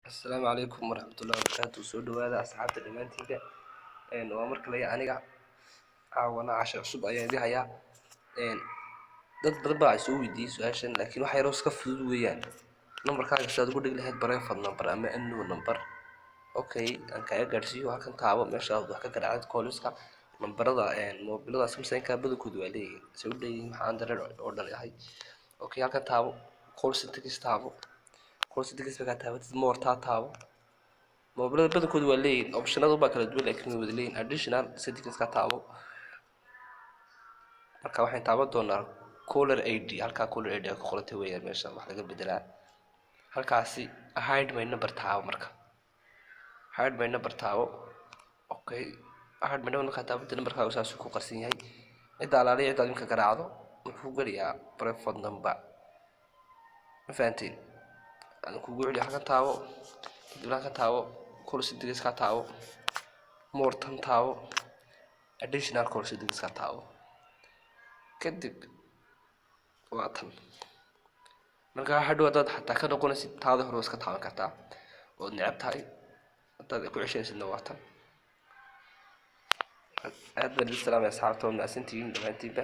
Asalaamu calaykum waraxmatullahi wabarakaatu. Soo dhawaada asxaabta dhammaantiinba. Waa mar kale aniga caawana cashar cusub ayaan idin hayaa. Dad badan baa soo weydiiyey su-aashan, laakiin waxa yaroo iska fudud weeyaan. Numberkaaga sidaad ugu dhigi lahayd private number ama unknown number. Okay, aan kaaga gaadhsiiyo. Halkan taabo, meesha aad wax ka garaacdid callska. Nambarada moobilada Samsung-ka badankoodu waa leeyihiin, say u leeyihiin waxa Android oo dhan yahay. Okay, halkan taabo, call settings taabo. Call settings markaad taabatid, more taa taabo. Moobilada badankoodu waa leeyihiin, optionada baa kala duwan, laakiin way wada leeyihiin. Additional settings ka taabo. Marka waxaan taaban doonaa caller ID. Halkaa caller ID ay ku qorantay weeyaan meesha wax laga bedelaa. Halkaasi hide my number taabo. Marka hide my number taabo. Okay, hide my number markaad taabatid, numberkaagu saasuu ku qarsan yahay. Cidda alaaliya ciddaad imika garaacdo, wuxuu gelayaa private number. Ma fahanteen? Aan kugu celiyo. Halkan taabo, kadib halkan taabo, call settings ka taabo, more tan taabo, additional call settings ka taabo, kadib waa tan. Marka hadhow haddaad xataa ka noqonaysid, taada hore waa iska taaban kartaa ood neceb tahay. Haddaad ku ceshanaysidna, waa tan. Aad baan idin salaamaya asxaabta, waa mahadsantihiin dhammaantiinba.